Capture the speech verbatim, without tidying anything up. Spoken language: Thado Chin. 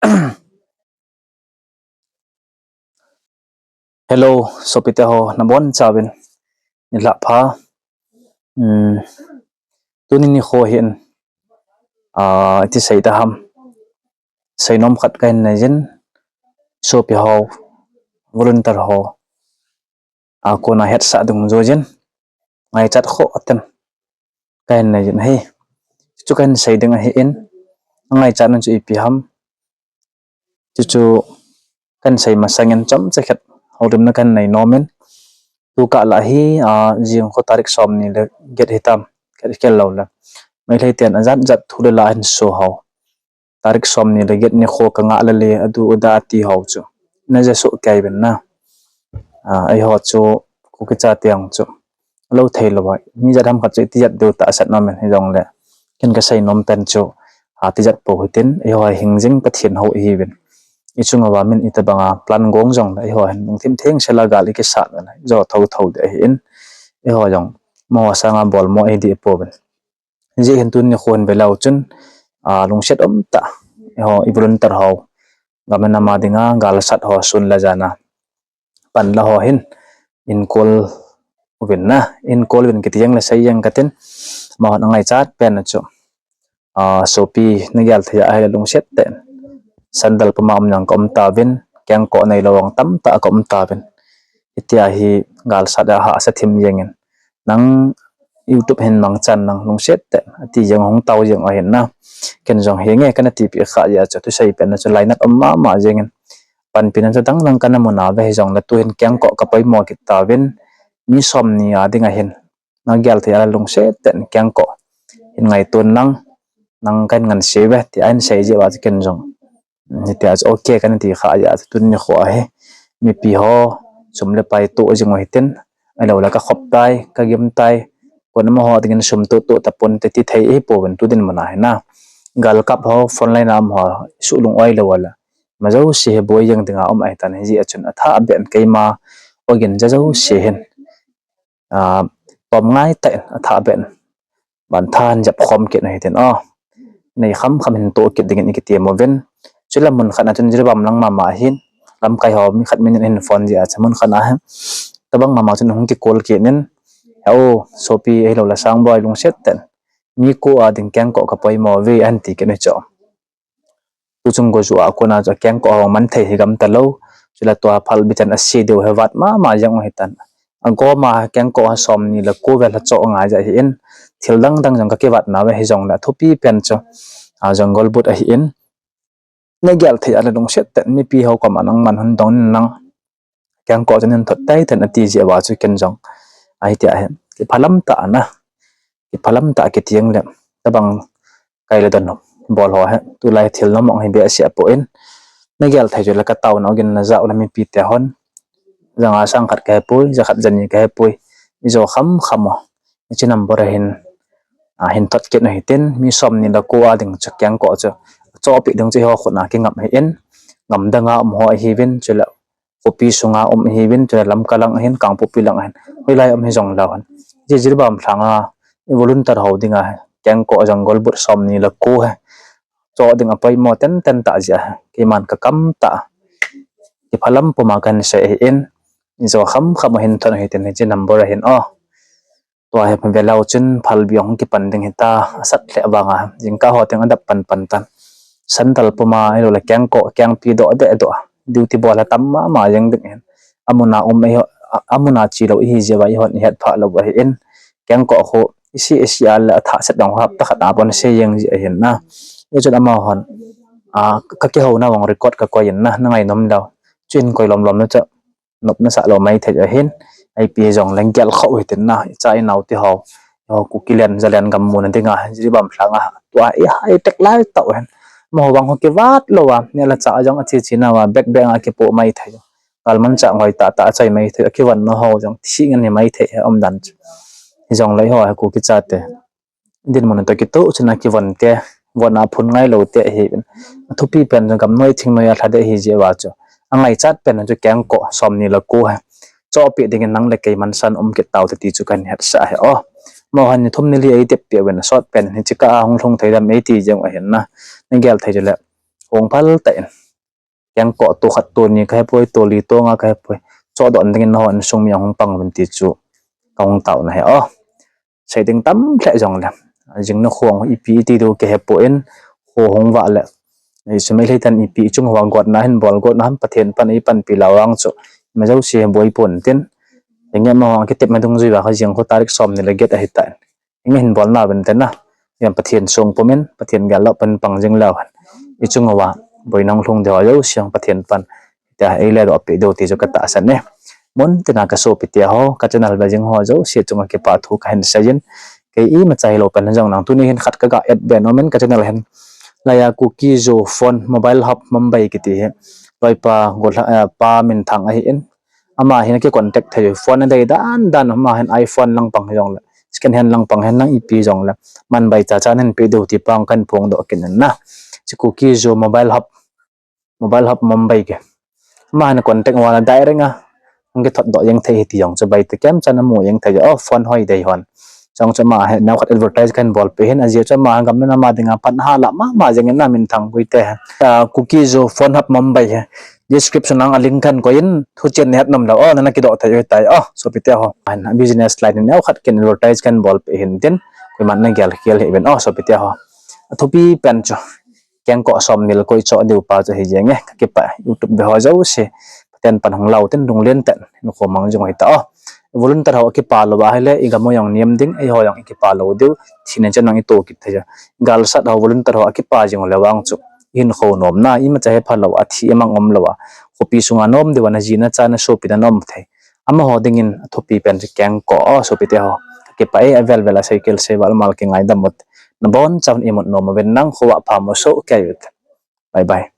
Hello, sopite ho, nabonchauvin nilhah pha. Tuni nikho hin iti sei taham, seinom khat kahin neijin, sopi ho, volunteer ho a kona hetsah dungjuijin, ngaichat khoh ten kahin neijin ahi. Chuchu kahin sei ding ahin, angaichatna chu ipi ham, chuchu kahin sei masangin chomcha khat houlimna kahin nei nomin, tukah lah hi, jing kho tarik somni le get hitam, khat khel loule, Meitei ten ajat jat thu le la ahin so ho, tarik somni le get nikho kangah le le adu uda ati ho chu naja soh kei uvin na. Eiho chu Kuki chate jong chu lou thei louva, mi jat ham khat chu iti jat diu tahsan nomin, hijongle ken kasei nom pen chu, ati jat pou hitin, eiho hingjing Pathen hou ihiuvin, ichunguva min itobanga plan gong jongle eiho hin lungthim thengsela gal ikisat uvin, jo thouthou ding ahin, eiho jong amaho sanga bolmo hiding ipouvin. Hijeh hin tuni nikho hin veleu chun, lungset umtah, eiho i volunteer ho, gam le nam a dinga galsat ho sun le jana panla ho hin inkol uvin na, inkol uvin kiti jeng le sei jeng katin, amahon angaichat pen a chu, sopi nagel thei a ahile lungset tah in, sandal puma um jong kaum tauvin, kengkoh neilou jong tamtah kaum tauvin, hitia hi galsat a hahsa thim jengin, nang YouTube hin mangchan nang lungset tah in ati jeng hung tao jeng ahin na. Ken jong henge kana tipeh khah jeh a chu thusei pen a chu lainat um mama jengin, panpina chu dang dang kana mun a ve hijongle tuhin kengkoh kapoimo kit tauvin, mi somni a dinga hin nagel thei a le lungset tah in kengkoh hin ngaito nang, nang kahin nganse uve tia ahin sei jeh uva chu ken jong hitia chu okay kana ti khah jeh a chu tuni nikho a hi mipi ho sum le pai toh jing u hitin, ahiloule kakhop tai, kagim tai, kon amaho dingin sum toh toh taponte ti thei ihipouvin tu dinmun a hi na. Galkap ho, frontline a um ho, isuh lung oi lou a le, ima jouse hi boi jeng dinga um ahitan, hijeh a chun athahbeh in keima ogin ja jouse hin, tom ngai tah in athahbeh in vanthan jep khom kit u hitin o. Nei khamkham hin toh kit dingin ikitem uvin. Chule mun khat a chun Jiribam lang mama hin, lamkai ho mi khat min in ahin phone jeh a chu mun khat a hin, tobang mama chun hung kikol kit in, he o, sopi ahiloule Sangboi lungset tah in, mi ko a ding kengkoh kapoimo uve ahin ti kit u chu. Tuchung gojuh a kona chu akengkoh ho man thei hi gam talou. Chule tua phalbi chan ase diu hi vat mama jeng u hitan. Agoma kengkoh ho somni le ko vel achoh ngai jeh ahin, thil dang dang jong kakivat nauve hijongle athupi pen chu jungle boot ahin, nagel thei a le lungset tah in mipi ho koma nangman hung dong in nang kengkoh chun hin thot tai ten ati jeh uva chu ken jong ahitia hin kiphalam tah a na, kiphalam tah a kiti jeng le, tobang kai le don bol ho hi tulai thil nom ong hi behseh apoi, nagel thei chu le kataona ogin najah u le mipite hon, janga sang khat kahepoi, ja khat ja ni kahepoi, ijo khamkham u, hiche number a hin hin thot kit u hitin, mi somni le ko a ding chu kengkoh chu chohpeh ding chu eiho khut a kingam ahin, gamdang a um ho ahiuvin, chule khopi sunga um ahiuvin, chule Lamka lang ahin, Kangpokpi lang ahin, hoilai um hijongleu hen, hiche Jiribam lhanga volunteer ho dinga kengkoh jungle boot somni le ko hi choh ding apoimo tenten tah jeh a keiman kakam tah a, kiphalam puma kahin sei ahin, ijo khamkham u hin thot u hitin hiche number a hin o. Tua hi veleu chun phalbi hung kipan ding hita, asat lheh vanga jingkah ho teng adap panpan tan. Sandal puma ahiloule kengkoh, kengpi doh deh doh, duty bol a tam mama jeng ding ahin, amuna um, amuna chelou ihi jeh uva eihon ihet phah lou ahin, kengkoh khu ise ise a le athahset dong hapta khat a bon sei jeng ji ahin na. Hichun amahon kakihouna vang record kakoi in na, nangainom leu, chuin koi lomlom na chu nopna sah lou maithei ahin, ipi hijongle gel khoh u hitin na, icha inao teho, Kuki len, Zalen gam muna dinga Jiribam lhanga tua i high tech lai tah u hin, amaho vang ho kivat louva, neh le chah jong ache che nauva bag bag a kipoh maithei, galmanchah ngoi tahtah achai maithei, akivanna ho jong thih ngen hi maithei hi umdan chu. Hijongle eiho hi Kuki chate dinmun toh kitoh chun akivon te, von a phun ngailou te ahiuvin, athupi pen chu gamnoi thingnoi a lha ding ahi jeh uva chu, angaichat pen chu kengkoh somni le ko hi chohpeh dingin nang le kei mansan um kit taute ti chu kahin hetsah ahi o. Amahon ni thum ni li eitep peh uvin, asot pen hiche kah a hung lhung thei dem eiti jeng u ahin na, nagel thei chule Hung phal tah in. Kengkoh to khat to ni kahepoi, to li to nga kahepoi. Chohdoh dingin nahon sung mi ahung pang uvin ti chu kahung taona ahi o. Sei ding tam lheh jongle, jing nikho ipi iti diu kahepoi, kho hung vah le, isumei lhei tan ipi ichung hoa gotna hin bol, gotna ham Pathen pan eipanpi lou vang chu, ima jouse boi pon tin. Inge, amaho kitepna dungjui uva kha jing kho tarik som ni le get ahitan. Inge hin bol nauvin tin na. Jam Pathen song pumin, Pathen gel lou pan pang jing leu hen, ichung uva boina hung lhung diu ho jouse Pathen pan tia eiledoh peh diu ti chu katahsan e. Mun tina kasopite ho, ka channel ve jing ho jouse chunga kipa thu kahin seijin. Kei imacha hilou pen jong nang, tuni hin khat kaga et be nomin ka channel hin. Laiya Kuki Zo phone, mobile hub Mumbai kiti hi, loipa golha, eh, Pa Minthang ahin. Ama hin akicontact thei, phone adei dan dan, ama hin iPhone lang pang hijongle, second hand lang pang hin lang ipi jongle, man bai chacha nahin pe diu ti pang kahin phongdoh kit in na. Hiche Kuki Zo mobile hub, mobile hub Mumbai kiti. Ama hin contact uva le direct a hung kithotdoh jeng thei ahi ti jong chu bai takem chan amu jeng thei o, phone hoi dei hon. Chujong chu ama hin neokhat advertise kahin bolpeh hin, ajeh chu ama gam in ama dinga pan ahalah mama jeng in na, Minthang Guite. Ah, Kuki Zo phone hub Mumbai hi description a link kahin koiyin, thuchen nahet nom leu o, nana kidoh thei u ahitai o sopite ho. Ahin business line in neokhat kin advertise kahin bolpeh hin tin, koiman nagel khel hih uvin o sopite ho. Athupi pen chu, kengkoh som ni le koi choh diu pa chu ahi jenge. Kakipah e, YouTube ve ho jouse, Pathen pan hung lau tin, lunglen tah in hinkho mang jing u hita o. Volunteer ho akipa lou ahile igam u jong nem ding, eiho jong ikipa lou diu, thina chan jong ito kit thei a. Galsat ho, volunteer ho akipa jing u le vang chu, ihinkho nomna imacha hepha lou a, athi amang um lou a, khopi sunga nom diu a, naji nacha nasopi nanom thei. Amaho dingin athupi pen chu kengkoh o sopite ho. Kakipah e, avel vel a seikhel sei valmal kingaidam uvin, nabonchauvin imut nom uvin lang, khovah pha mu soh kei uvin. Bye bye.